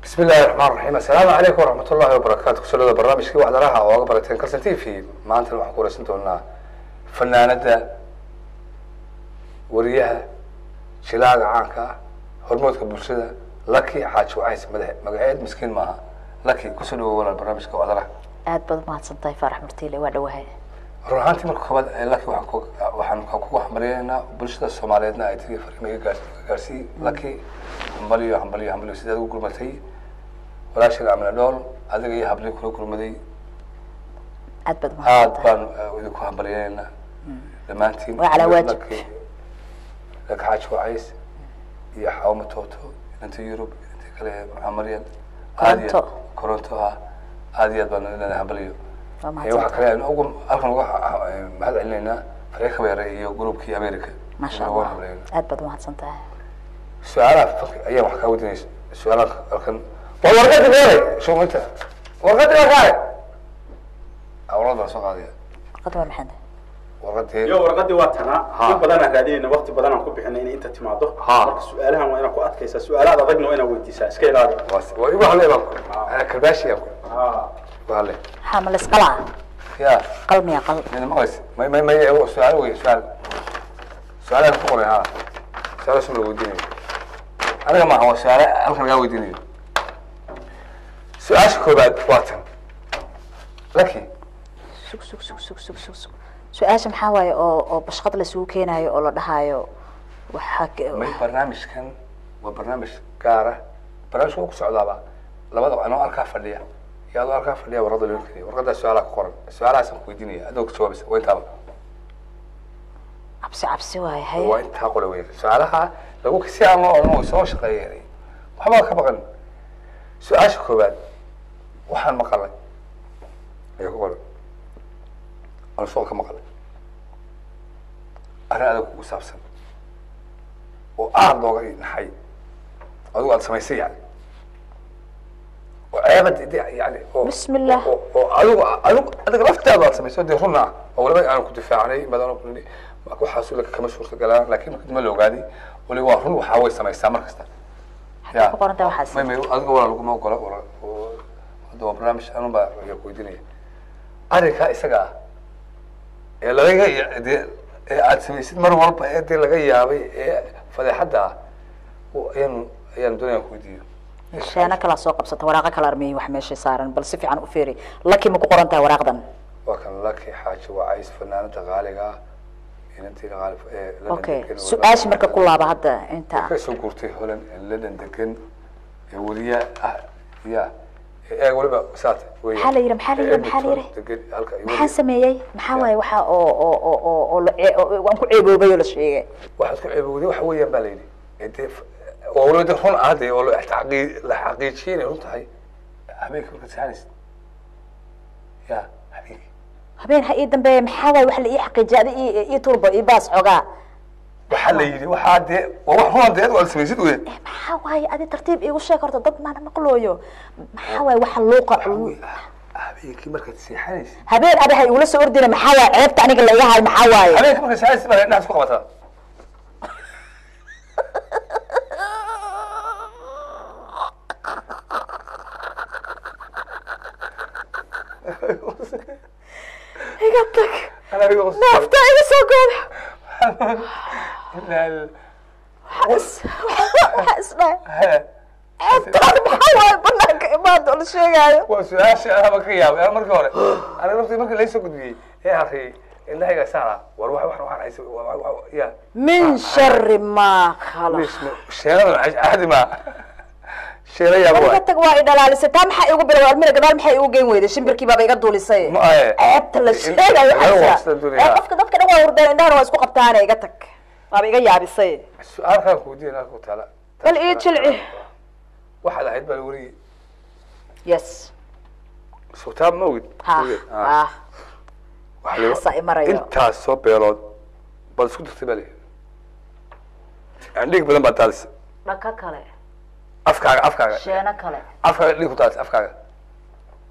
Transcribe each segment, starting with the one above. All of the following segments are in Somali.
بسم الله الرحمن الرحيم. السلام عليكم ورحمة الله وبركاته. Kusoo barnaamijkii Wacdaraha oo aga barateen Kalsan TV. Maantana waxaan ku wareysan doonaa fanaanada, wariyaha, jilaaga caanka ah, hormoodka bulshada, Laki Xaaji Wacays. Madax magaceed miskiin maaha. Laki, kusoo dhawo walaal barnaamijka Wacdaraha. Aad baad umahadsan tahay, Faarax Martiile, waa dhawahay. Run ahaantii marka koobaad Laki, waxaan ku waxaan kugu hambalyeynaa, bulshada Soomaaliyeedna ay tiri fariimo iga gaarsii Laki, hambaliyo, hambaliyo, hambaliyo. Sidaad ugu gurmatay walaasheeda Amina Dhool, adiga iyo hablii kula gurmaday. Aad baad aad umahadsan tahay. Baan idinku hambalyeynaa dhammaantiin. Waa calaa waajib. Laki Xaaji Wacays iyo Xawma Tooto, inanta Yurub, inanta kale, maxaa Maryam, aad iyo Koronto. Koronto ha, aad iyo aad baan leedahay hambaliyo. Waa Waxaa mahadsan kale aynu ugu halkan uga mahad celinaynaa Faree Kabeere iyo gruubkii America. Maasha Ugu Allah. hambalyeynaa. Aad baad umahadsan tahay. Su-aalaha fanka ayaan wax kaa weydiinaysa. Su-aalaha halkan waa warqadii meelay shuminta, warqadii waa kaale, warqad baan soo qaadaya. Warqadda waa maxay? Warqadii. Yo, warqadii waa tanaa. Ha. In badanaan raadinayna, waqti badanaan ku bixinay inay inta timaado. Ha. Marka su-aalahan waa inaad ku adkaysaa, su-aalaha adagna waa inaad weydiisaa, iska ilaali. Waa igu hadlay baan ku ana karbaashi aan ku igu hadlay. Maxaa ma laysqalaa? Ya. Qal miya qal? Mina maqlays may may may su-aalo wey, su-aal su-aalahan ku qoray. Ha, su-aalahaas ma la weydiinayo aniga maaha, waa su-aale halkan lagaa weydiinayo. Su-aasha koobaad waa tan, Laki. Sug, sug, sug, sug, sug, sug, sug. Su-aasha maxaa waaye oo bashqad laysugu keenaayo oo la dhahaayo waxaa May, barnaamijkan waa barnaamij gaara. Barnaamijka wuu ku socdaaba labada anoo halkaa fadhiya iyo adoo halkaa fadhiya. Warqada loo keliya, warqadaa su-aalaha ku qoran, su-aalahaasaan ku weydiinaya, adoo ka jawaabaysa, waa intaaba. Cabsi cabsi waaye, haye. Waa intaa qole weyn su-aalaha lagu si aan loo odhan way soo shaqeeyeen, waxbaa ka baqan. Su-aasha koowaad, waxaan maqalay ayaa ku qoran, aan suuqa ka maqalay arrin adag kugu saabsan oo aada looga naxay, adigu aada samaysay yani, oo ceebad yani oo Bismillah. oo adigu adiga laftaada aad samaysay, dee run ah, oo waliba aan ku difaacnay badan ku nidhi waxaas kama suurta galaan, laakiin marka dambe la ogaaday wali waa run, waxaa way samaysaa mar kasta. Xagee ku qoran tahay waxaas? May may, adiga walaa laguma ogola wala hadda waa barnaamij anun baa ayaa ku weydiinaya arrinkaa isaga ah ee laga dee ee aad samaysid mar walba ee dee laga yaabay ee fadeexadda ah oo ayaan doonaya ku weydiiyo. Sheena kalaa soo qabsata, waraaqa kala armeeyey, wax meesha saaran bal si fiican u fiiri. Laki ma ku qoran tahay waraaqdan? Waa kan, Laki Xaaji Wacays, fanaanada qaaliga ah, inantii qaali ee London Okay. degan. Su-aasha marka ku laaba hadda inta ka soo guurtay Holland ee London degan ee weriya ah ya ee waliba saat weeye. Maxaa la yidhi? Maxaa la yidhi? Maxaa la yidhi? Degan halka iyo Maxaan sameeyey? Maxaa waaye waxa oo waan ku ceeboobay oo la sheegay? Waxaad ku ceebowday waxa weeyaan baa la yidhi ee dee oo waliba dee run ah dee oo la xaqiijiyey inay run tahay, habeenkii markaad seexanaysid ya habeenkii. Habeen ha ii dambeeya. Maxaa waaye wax la ii xaqiijiyay? Adi ii turbo ii baas xogaa. Waxaa la yidhi waxaa dee waa wax run ah dee adigu aad samaysid wey. Maxaa waaye? Adi tartiib iigu sheeg horta, dad maana maqlooyo. Maxaa waaye waxa luuqa? Habeenkii markaad seexanaysid. Habeen adi ha igula soo ordina. Maxaa waaye ceebta aniga la iga hayo? Maxaa waaye? Habeenkii markaad seexanaysid baa indhaha isku qabataa. Iga tag. Anaa iga qosol. Naafta iga soo gooda. Inaa Waxaa is dhahay ceebtaada maxaa waaye banaanka imaada oo la sheegaayo? Waa su-aasha anaba ka yaabay ana markii hore, aniga laftii markii laysoo gudbiyey ee akriyey indhahayga saara war wax waxaan haysa ya. Min shari maa khalaq. Sheeladan caadi maa, sheela yaaba Iga waay. tag, waa i dhalaalisay. Taa maxaa iigu biloway almina gadaal? Maxay iigu geyn weyday? Shimbirkii baaba iga duulisay. Ma aye. Ceebta la sheegayo Laga waxaa waafsan jira. doonaya. Ee qofka dadka dhan waa hurdeen, indhahana waa isku qabtaane. Iga tag, waaba iga yaabisay. Su-aal kaan ku weydiinaya ku taala. Bal ii jilci. Waxaad ahayd baa la wariyey. Yes. Sultaan ma ogid? Ha. Ogid. Ha. Waxaa la- Xasa imarayo. Intaas soo beelood baad isku dirtay baa la yidhi, yani dhiig badan baad daadisay. Dhaka kale. Afkaaga, afkaaga. Sheeno kale. Afkaaga dhiig ku daadisay, afkaaga.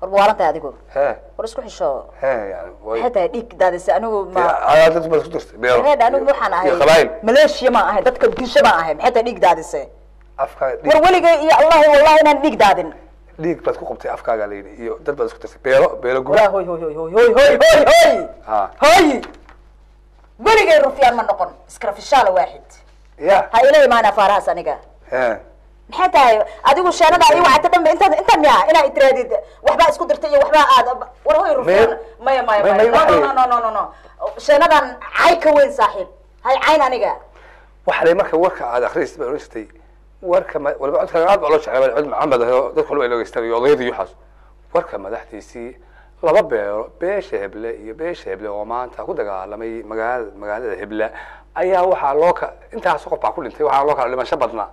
War ma waalan tahay adigu? He. War isku xisho. He, yani way. Maxay tahay dhiig daadisay? Anigu ma Adaa dad baad isku dirtay beelo reed anigu waxaan ahay iyo qabaayil. Maleeshiya ma ahay, dadka disho ma ahay. Maxay tahay dhiig daadisay? Afkaaga War dhiig weligay iyo Allahi, wallahi inaan dhiig daadin. Dhiig baad ku qabtay afkaaga la yidhi, iyo dad baad isku tarsay, beelo beelo guba. Walaa, hoy hoy hoy hoy hoy hoy hoy hoy. Ha. Hoy, weligay rufyaan ma noqon, iskrafishaala waaxid. Ya. Ha ila imaan afaarahaas aniga. He. Maxay tahay adigu sheenada ii wacata dhanba intaan intaan miya inaa itiraadid waxbaa isku dirtay iyo waxbaa aad? War hoy, rufyaan maya maya maya, no no no no no no, sheenadan cay ka weyn saaxiib, hay cayn aniga. Waxa lay marka warka aad akhriysid baa oran jirtay warka waliba codkaaga aad baa loo jeclaa, cod macaan baad ahayd oo dadka walba ay loogeystaan iyo odayada iyo waxaas. Warka madaxdiisii laba beelo, beesha Heble iyo beesha Heble oo maanta ku dagaalamay magaalada Hebla ayaa waxaa loo ka intaas qof baa ku dhintay, waxaa loo kala dhimasho badnaa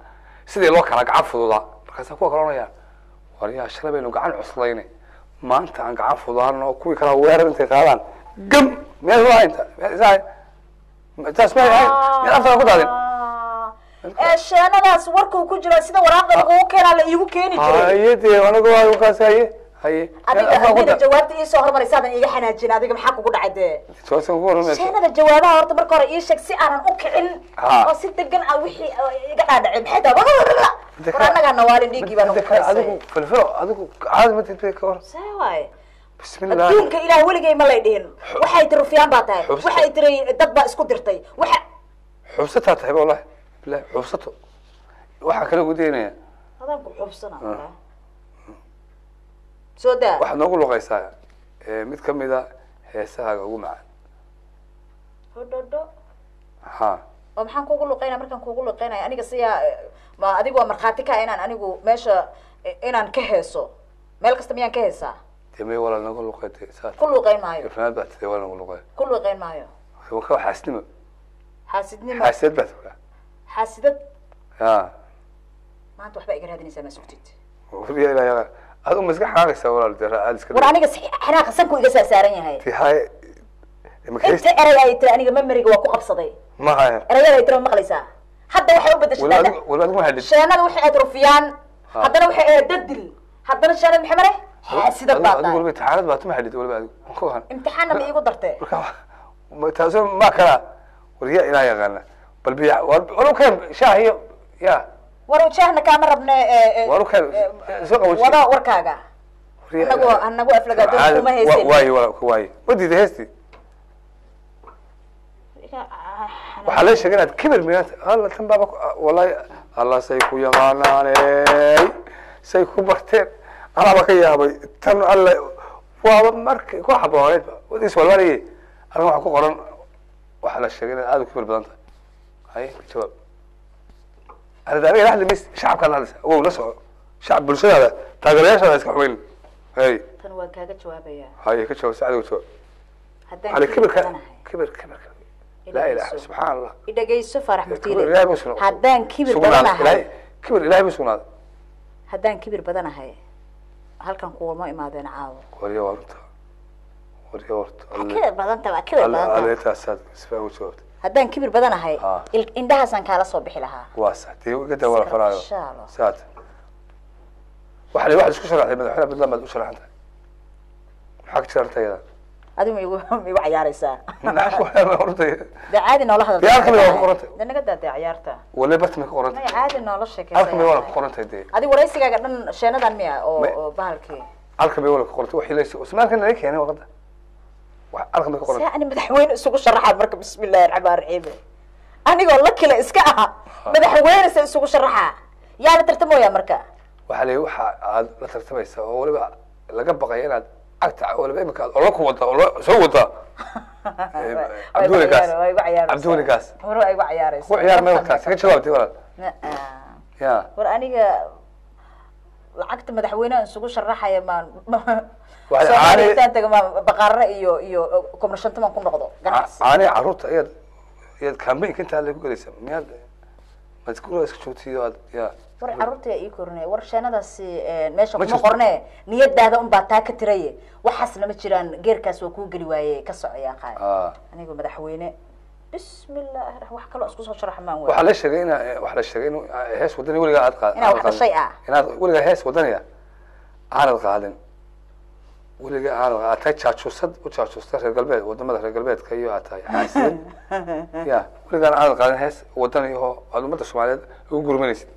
sidii loo kala gacan fududaa. Markaasaa kuwa kala oranayaan, waryaa, shalay baynu gacan cuslayne, maanta aan gacan fududaano. Kuwii kala weerar intay qaadaan gam meel waa inta taas ma ahayn meel afkaa ku daadin. Ee sheenadaas warkuu ku jiro sida waraaqda lagugu keenaa la iigu keeni jiray. Haye dee, anigu waa kaas. Haye haye. Adiga adiga jawaabta iisoo hormaraysaadan iiga xanaajin. Adiga maxaa kugu dhacay dee? Jawaabta kugu hormaraysa. Sheenada jawaabaha horta marka hore ii sheeg si aanan u kicin Ha. oo si degan ah wixii iga dhaadhacay. Maxay tahay war annagaa nawaalin, dhiiggii baa nagu Midda kale, karisay. Adigu filfilo, adigu caadi ma tidbay ka hor. See waaye? Bismillah. Adduunka ilaah weligay ma lay dhihin waxay tiri rufyaan baa tahay. Waxay tiri dad baa isku dirtay waxa. Xubsataa tahay wallahi bilahi, xubsato. Waxaa kale ugu daynaya. Adaan ku xubsana, soo daa. Waxaad noogu luqaysaa mid ka mida heesahaaga ugu macaan. Hodhodho. Ha. Oo maxaan kugu luqeynaya? Markaan kugu luqeynaya aniga siyaa ma adigu waa markhaati ka inaan anigu meesha inaan ka heeso meel kasta miyaan ka heesaa? Dee may walaal, noogu luqaytay saas. Ku luqeyn maayo. Irfanaad baa tidee, walaal, noogu luqay. Ku luqeyn maayo. Waa ka xaasidnimo. Xaasidnimo. Xaasidad baa tiraa. Xaasidad. Ha. Maanta waxbaa iga raadinaysaa, ma sugtid? Wariya ilaa yaqa aad u maska xanaaqaysaa walaal, dee aad iska. War aniga xanaaqa sanku iga saasaaran yahay. Tihaye. Inta erey ay tiri aniga memoriga waa ku qabsaday. Ma haya. Erayada ay tiri ma maqlaysaa? Hadda waxay u bedeshay wala adigu, wala adigu ma hadhid. Sheenada waxay ahayd rufyaan. Ha. Haddana waxay ahayd dadil, haddana sheenada maxay mare xaasidad baa adigu tahay. Waliba imtixaanad baa tuma hadhid waliba adigu ku han. Imtixaanna ma iigu dartee? Marka taasoo ma kala warya ilaa yaqaana bal biya war waru keen shaah iyo ya. War jaahna kaama rabne. Waru keen soo qaboji. Wada warkaaga anagu aflagaado kuma haysin. Waaye wala waaye, ma diiday heestii? Waxaa la sheegay inaad kibir miyaanta alla tan baaba wallahi alla say ku yaqaanaaney, say ku barteen, anaaba ka yaabay tan alle waaba markii ku habooneyd ba wadiis walwalaye. Aniga waxaa ku qoran, waxaa la sheegay inaad aada u kibir badan tahay. Haye, ka jawaab arrinta. Aniga la hadli maysid, shacabkaad la hadlaysa. Wow, la soco shacab, bulshadaada, taageerayaashaada iska xumayn. Hey. Tan waan kaaga jawaabayaa. Haye, ka jawaab, sacad uga jawaab. Haddaan على kibir كبر badanahay. كبر كبر، لا اله، سبحان الله. Idhagayso Faarax كبر Mutiile. ilaahay buu sugnaaday. Haddaan kibir Sugnaaday. badanahay. Ilaahay kibir ilaahay buu sugnaaday. Haddaan kibir badanahay halkan kuwama imaadeen caawa. Wariyo waa runta, wariyo horta. Kibir badanta waa kibir badanta. Alle taasaad sifa ugu jawaabtay. Haddaan kibir badanahay Ha. indhahaasaan kaala soo bixi lahaa. Waa sax dee, iga daa wala faraayo. Insha Allah. Saad waxa la waxaad isku sharaxday madaxweyne Puntland baad u sharaxan tahay, maxaa ka jira arrinta iyada? Adigu ma igu cayaaraysaa? Maxaa ku xeelan horta? Dee caadi noola hadal. Dee halkan waa ku qorantay. Dee naga daa dee cayaarta. Wala barta ma ku qorantay? Maya, caadi noola sheekaysa. Halkan bay wala ku qorantay dee. Adigu waraysigaaga dhan sheenadan miya oo oo bahalkii? Halkan bay wala ku qorantay wixii la Usmaankan laga keenay warqadda. Wax halkan bay ku qorantay. See ani madaxweyne isugu sharaxa marka? Bismillahi raxmaan raxiim, anigoo la kale iska aha madaxweyne se isugu sharaxa? Yaa la tartamooya marka? Waxaa la waxa aad la tartamaysaa oo waliba laga baqaya inaad cagta waliba imika aad olo ku wadaa, olo soo wadaa, Cabdiweli Gaas. Waa igu cayaaraysaa. Cabdiweli Gaas. Hore waa igu cayaaraysaa. Ku ciyaar meel kaas ka jawaabtay walaal ya. War aniga lacagta madaxweynaha isugu sharaxaya maan Waxay Soomaaliya intaan taga maan baqaarre iyo komrashanto maan ku noqdo ganacsi. Caanihi carruurta ayaad campaign intaa le ku gelaysa miyaad maad guriga iska joogtay oo aad ya? War carruurta yaa ii korinaya. War sheenadaasi meesha Ma kuma jirto. qorne, niyadaada unbaa taa ka tiraye, waxaasna ma jiraan. Geerkaas waa kuu geli waaye, ka socoyaa qaay. Anigu madaxweyne, bismillahi, wax kaloo isku soo sharax maan. Waxaa la sheegay ina waxaa la sheegay inuu hees wadani weligaa aad qaad Inaa wax qaadin. dhashay ah. Inaad weligaa hees wadaniya aanad qaadin, weligaa aanad aad tahay jaajuusad u jaajuusta reer galbeed, wadamada reer galbeedka, iyo aad tahay xaasidad ya, weligaan aanad qaadin hees wadani oo aad ummadda Soomaaliyeed ugu gurmanaysid.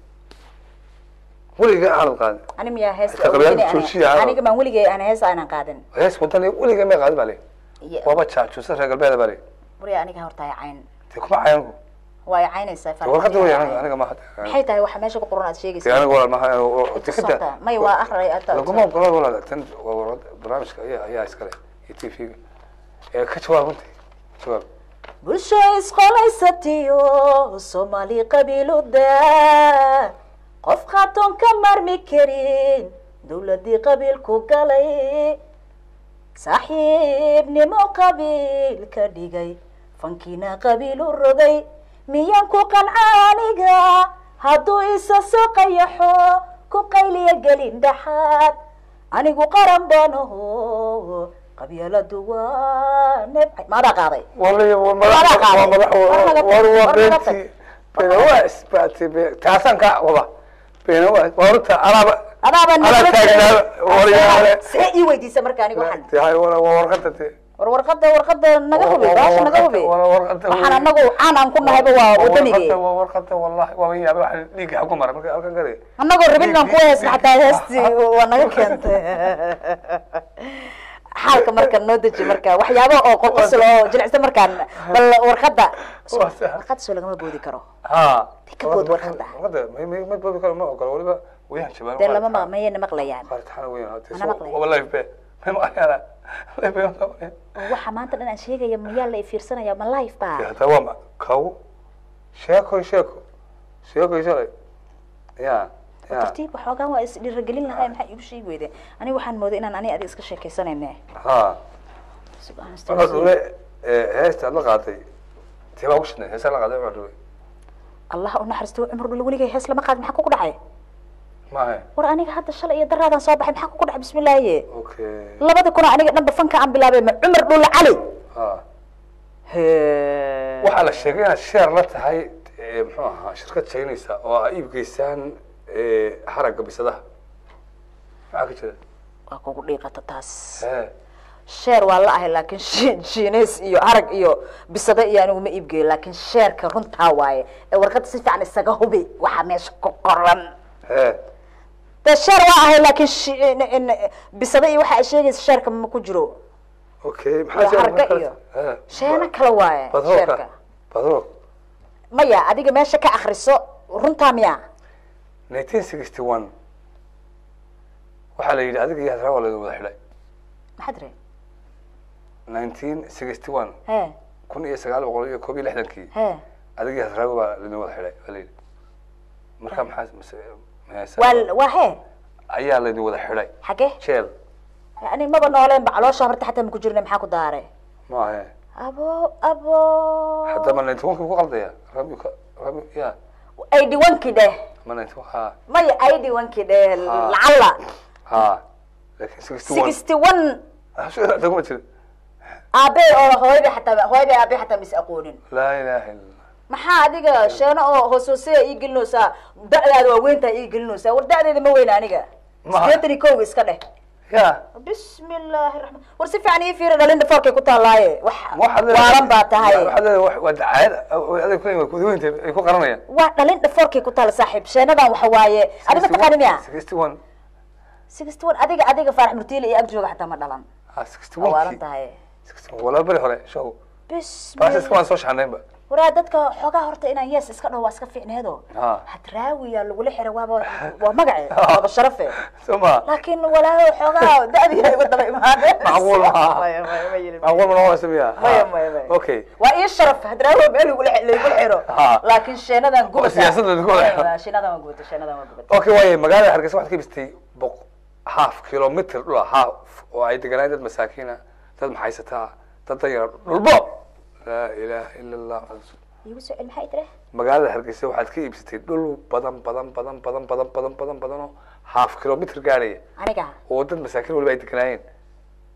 Weligaa aanad qaadin. Ani miyaa hees? Xitaa qabyaalada joojiya. Aniga maan weligay aan hees aanan qaadin. Hees wadani weligaa may qaadin baa le. Waaba jaajuusa reer galbeeda baa le. Waryaa, aniga horta ay cayn. Dee kuma cayanku. Waa ay caynaysaa. Dee warqadda wey, aniga maaha. Maxay tahay waxa meesha ku qoran aad Dee sheegaysaa? Aniga walaal maaha. Socota may waa akhray ata. Laguma ogola walaal, tan waa warqad barnaamijka ayaa iskale iyo TV-ga ee ka jawaab, runtii jawaab. Bulsho isqolaysatiyo Soomaali qabiiluda, qof qaatoon ka marmi karin dawladii qabiilku galay, saaxiibnimo qabiil ka dhigay, fankiina qabiil u rogay, miyaan ku qanca aniga hadduu isa soo qayaxo ku qayliya gelin dhaxaad? Anigu qaran baan aho, qabyaaladu waa nebcay. Maadaa qaaday? Wallahi waa madax, waa madax, war waa beentii, beena waa isbaatay, taasaan ka wada beena waa horta alaaba. Adaaba. Anaa taagnaa waryaale. See ii weydiisa marka aniga waxaan? Tahay wala waa warqadda te. War warqadda naga hubi, baasha naga hubi. Waa warqadda. Waxaan anagu caan aan ku nahayba waa wadanigii. Warqadda, waa warqadda, wallahi waa yaabay waxa dhiigga xagu maray marka halkan gade. Annagoo rabin inaan ku heesna xataa heestii waa naga keentay xaalka. Marka noo deji, marka waxyaaba oo qoqosol oo jilicsan markaan bal warqadda. Waa sax. Warqadda soo lagama boodi karo. Ha. Ka bood warqadda. Warqadda ma boodi karo, ma ogola waliba wayahan jabaan. Dee lama mayayna maqlayaan. Qaaritaxana weyn hade. Mana maqlayo. Waba live be ma maqlayaan, live be ma maqlayaan. Oo waxa maanta dhan aan sheegaya miyaa la ifiirsanaya? Ma live ba? Hadda waa kaw sheeko sheeko sheeko shalay ya ya. Tartiib waxoogaan waa is dhiirigelin lahaa. Maxaa iigu sheegi weyde? Aniga waxaan mooday inaan ani adiga iska sheekaysanayne. Ha. Subxaan. Markaas ule heesta aad la qaatay tee baa ugu shidnay heesta la qaaday Cumar Dhuule? Allah u naxariisto Cumar Dhule, weligay hees lama qaadin. Maxaa kugu dhacay? Maahe. War aniga hadda shalay iyo daraadaan soo baxay. Maxaa kugu dhacay? Bismillaahi. Okay. 2000 aniga dhanba fanka aan bilaabay, ma Cumar Dhule Cali? Ha. He. Waxaa la sheegay inaad sheer la tahay muxuu ahaa shirkad sheeganaysa oo aa iib geysaan haragga bisadaha. Maxaa ka jira? Waa kugu dhiiqata taas. He. Sheer waa la ahay, laakiin shiineys iyo harag iyo bisade iyo anigu ma iibgeeyo, laakiin sheerka runtaa waaye. Ee warqadda si fiican isaga hubi waxaa meesha ku qoran. He. Dee sheer waa ahay, laakiin bisade iyo waxa ay sheegaysa sheerka ma ku jiro. Okay. Iyo maxaa sheer harga iyo he sheeno kale waaye. Badroolka. Sheerka. Badrool. Maya, adiga meesha ka akriso, runtaa miya? 1961 waxaa la yidhi adiga iyo Hadraawi waa laydin wada xidhay. Maxaad tiri? 1961. He. 1961-kii. He. Adiga iyo Hadraawi baa laydin wada xidhay baa la yidhi. Marka maxaa mase Waa he. Ayaa laydin wada xidhay. Xagee? Jeel. Yani maba nooleen ba, caloosha horta xataa maku jirna. Maxaa ku daaray? Maahe. Abo abo. Hadda ma 91-kii ku qaldaya rabi rabi ya. 81-kii dheh. Ma 91 ha. Maya, 81-kii dheh. Ha. Lacalla. Ha, laakiin 61. 61. Kuma jira. Aabe oo hooyaday xataa, hooyaday aabe xataa mis aqoonin. Laa ilaaha illa Allah. Maxaa adiga sheeno oo hoos-hooseya ii gelinaysaa? Da'daada waa weyntaa ii gelinaysaa. War da'deeda ma weyna aniga. 81 iska dheh. Ya. Bismi illaahi raxmaan. War si fiican ii fiiri, dhalinta foorkay ku taallaaye wax. Waxaad leedahay- Waalan baa tahay. Waxaad leedahay waa dacaayad adiga ku weynta ay ku qaranayaan. Waa dhalinta foorkay ku taalla saaxiib. Sheenadan waxa waaye adiga taqaani miya? 61. 61. Adiga Faarax Murtiile iyo ag jooga xataa ma dhalan. Ha, 61. Waa waalan tahay. 61 walaa beri hore show Bismi. baashaska waan soo shaxnaynba. Waraa dadka xoogaa horta inaan yees iska dhaho waa iska fiicneedo. Ha. Hadraawiyaa lagula xira, waaba waa magace, waaba sharafe. Soo ma? Laakiin walaaho xoogaa da'dii ay uga daba imaadeen. Macquul maaha. Maya, maya, ma yelin. Macquul ma noqonaysa miya? Maya, maya, maya. Okay. Waa ii sharaf Hadraawi meel lagula xiro. Ha. Laakiin sheenadan gubata. Siyaasadda lagu wada xiro. Sheenadan waa gubata, sheenadan waa gubata. Okay, waaye magaalada Hargeysa waxaad ka ibistay half kilometer dhul ah, half oo ay deganaayen dad masaakiina, dad maxaysataa, dad danyara, dhulbo. Laa ilaaha ila Allah. Iigu soo celi, maxay tiri? Magaalada Hargeysa waxaad ka iibsatay dhul badan badan badan badan badan badan badan badan oo half kilometer gaaraya Aniga? oo dad masaakiin waliba ay deganaayeen.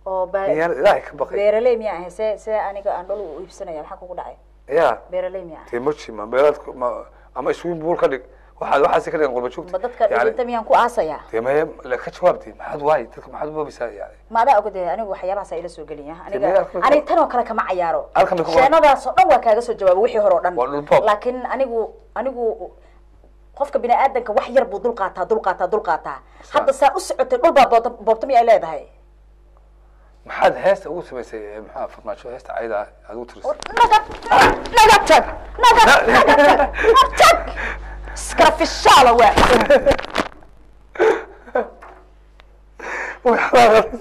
Oo ba Miyaan ilaahay ka baqay? Beeraley miyaa ahay? See aniga aan dhul u iibsanaya? Maxaa kugu dhacay? Ya. Beeraley miyaa ahay? Dee moji ma beeraad ma ama swimming pool ka dhig, waxaad waxaasi ka dhigan qurba joogta. Ma dadka dhinta miyaan ku aasayaa? Dee maya, la ka jawaabtay, maxaad waay dadka maxaad u boobaysaa yani? Ma adaa ogade anigu waxyaabahaas ila soo geliya aniga. Dee meel Aniga tan oo kale kama cayaaro. Halkan bay ku qoran. Sheenadaas oo dhan waa kaaga soo jawaabay wixii hore oo dhan. Waa dhul boob. Laakiin anigu Qofka bini aadanka wax yar buu dulqaataa, dulqaataa, dulqaataa. Hadda saa u socotay dhul baa boobta miyay leedahay? Maxaad heesta ugu samaysay maxaa Farmaajo heesta cayda aad ugu tirisay? Naga naga tag, naga naga tag, naga tag, iskarafishaala waa. Way xalaaqatay.